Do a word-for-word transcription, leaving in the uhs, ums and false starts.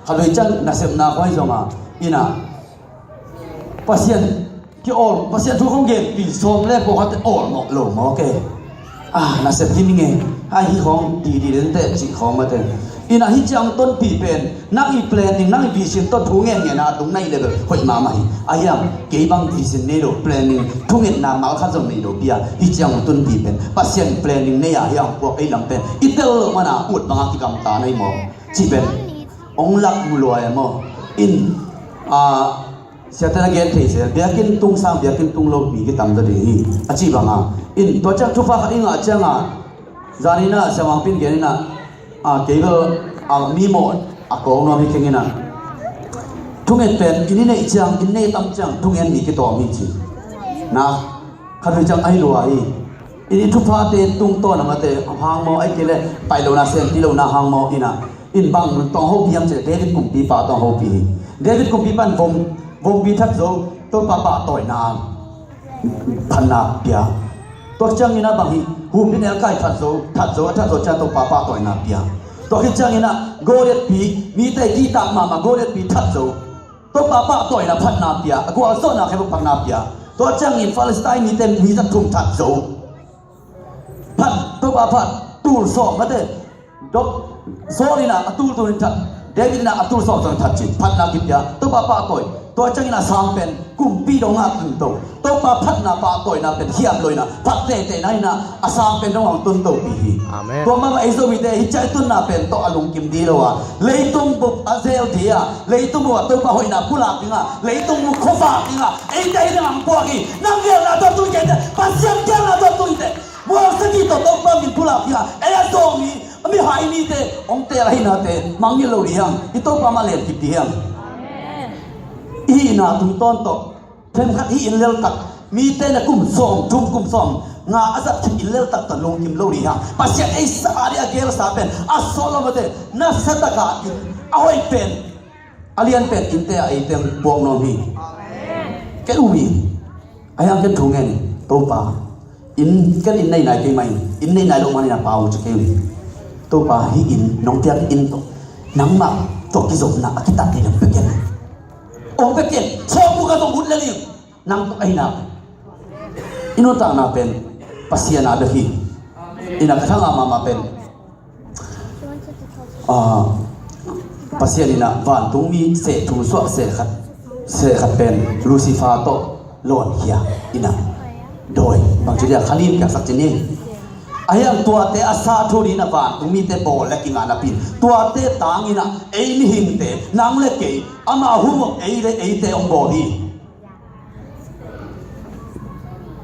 Khatvei ciang nasepna khawng zong a, ina, Pasian ki awl, Pasian thu khawng genpih sawm le pawlkhatte awlmawh lo maw ke. Ah, nasep hi ning e, ah, hih khawng didi den teh cih khawng mate. Ina, hih ciang tonpih pen nang i planning, nang i vision tawh thu ngen ngen a tung na hih leh bel hoih mahmah hi. Ahi hang kei bang vision nei lo, planning, thungetna mal khat zong nei lo pi a, hih ciang tonpih pen Pasian planning nei a, hih hang puak ei lam pen i tel loh man a ut bang a kigamta na hi maw. Cih pen hong lak mu lua e maw. In, ah, siate na gen thei zel, biakinn tung sang biakinn tung lo mi kitam zaw ding hi, a cih bang a. In, tua ciang thupha khat i ngah ciang a, zan in a, Sia Mang Pin gen in a, ah, kei bel, ah, mi mawh a kawk nuam hi keng in a. Thunget pen inn i neih ciang, inn nei tam ciang thungen mi kitawm hi ci. Na, khatvei ciang ahi lua hi. Inn i thuphate tungtawn a mate hang maw, ahih kei leh pai lohna, semtih lohna hang maw, ina, in bang tawh hopih hiam cih leh David kumpipa tawh hopih hi. David kumpipa in vom, vompi that zo, Topa pahtawina phatna pia. Tua ciangin a bang hi, humpinelkai that zo, that zo, a that zo ciang Topa pahtawina pia. Tua khit ciangin a Goliathpi, mite kihtak mahmah Goliathpi that zo, Topa pahtawina phatna pia, a gualzawhna khempeuh phatna pia. Tua ciangin Palestine mite mi za thum that zo. Phat, Topa phat, tul sawm mate. Dok, Saul in a, a tul tul in that, David in a, a tul sawm sawm in that cin, phatna kipia, Topa pahtawi. Tua ciangin a sang pen kumpi dong a tun to. Topa phatna pahtawina pen hiam lo in a, phat teitei na in a, a sang pen dong a hong tun to pi hi. Amen. Tua mahmah ei Zomite hi ciang i tunna pen tawh a lungkim ding lo a, leitung bup a zel ding a, leitung bup a Topa hoihna pulak ding a, leitung bup khuavak ding a, eite hi ding a hong puak hi. Nang geelna tawh tung hi teh, Pasian geelna tawh tung hi teh. Mualsaki tawh Topa min pulak ding a, ei a Zomi, a mihai mite hong teel ahihnate mangngilh lo ding hi hang. I Topa mah len kip ding hi hang. I hihna tungtawn tawh, themkhat hih inn leltak, mite na kum sawm thum, kum sawm nga a zat khit inn leltak tawh lungkim lo ding hi hang. Pasian ei sa a ding a geelsa pen a sawt lo mate, na sa taka inn a hoih pen, a lian pen innte ah eite hong puak nuam hi. Ken um hi. Ahi hang ken thu ngen hi. Topa, inn, ken inn nei nai kei mah hi. Inn nei nai lo manin a pau ci kei uh hi. Topa, hih inn, nong piak inn tawh, nangmah tawh kizopna a kitat ding hong pia ken. Hong pia ken. Sawmguk a zong ut lel ing. Nang tawh ahi nak. I nuntakna pen Pasian a bek hi. Ina ka thangah mahmah pen, ah, Pasian in a vantungmi seh thum suah seh khat, seh khat pen Lucifer tawh lawnkhia in a dawi. Bangci dia khanin piaksak ci ni. Ahi hang tuate a sa thu ding in a vantungmite bawl le kingah napi in, tuate tang in a ei mihingte, nang le kei, ama hum awk ei le eite hong bawl hi.